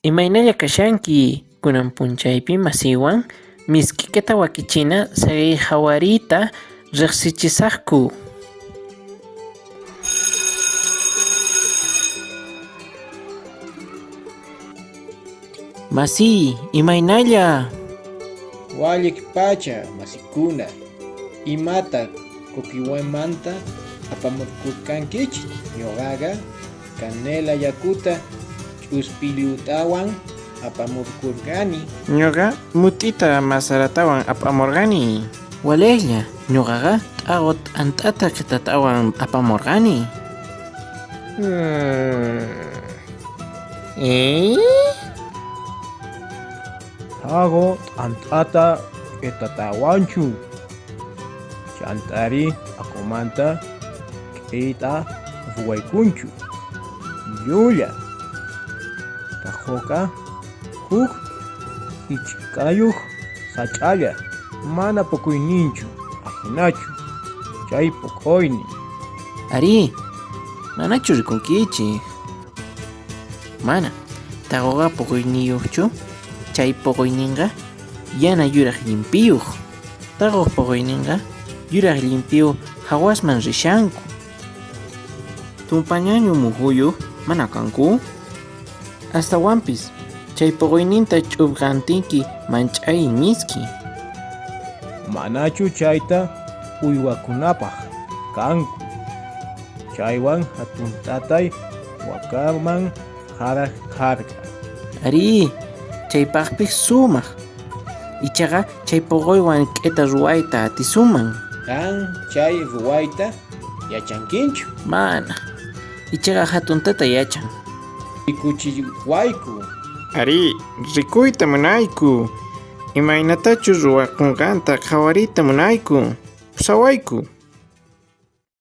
Imaynalla kashanki? Kunan p'unchaypi masiywan misk'ikata wakichina saqiy qhawariyta riqsichisaqku. Masiy, imaynalla? Walliq pacha masikuna, imata Coquihue-manta apamurqurqankichik? Ñuqaqa canela yakuta ch'uspillutawan apamurqurqani. Ñuqa mut'ita masaratawan apamurqani. Walejlla, ñuqaqa t'aqu t'ant'ata qhitatawan apamurqani. ¿Eh? T'aqu t'ant'ata q'itatawanchu. Chantari t'aqumanta k'ita ruwaykunchu. Llulla. T'aqoqa huk ichkayuq sach'alla, mana puquyninchu, ajinachu chay puquynin. Arí, manachu rikunkichej? Mana, t'aqoqa puquyniyuqchu, chay puquyninqa yana yuraq llimpiyuq. T'aqoq puquyninqa yuraq llimpiyuq hawasman rishanku. Tumpañañu muhuyuq mana kanku? Astawanpis chay puquyninta ch'upqantinki manch'ay misk'i. Manachu chayta uywakunapaj kanku? Chaywan jatun tatay wakaman qaraj karqa. Arí, chaypajpis sumaj. Ichaqa chay poqoywan k'ita ruwayta atisunman. Qan chay ruwayta yachankinchu? Mana. Ichaqa jatun tata yachan. Rikuchiwayku. Arí, rikuyta munayku. Imaynatachus ruwakunqanta qhawariyta munayku. Pusawayku.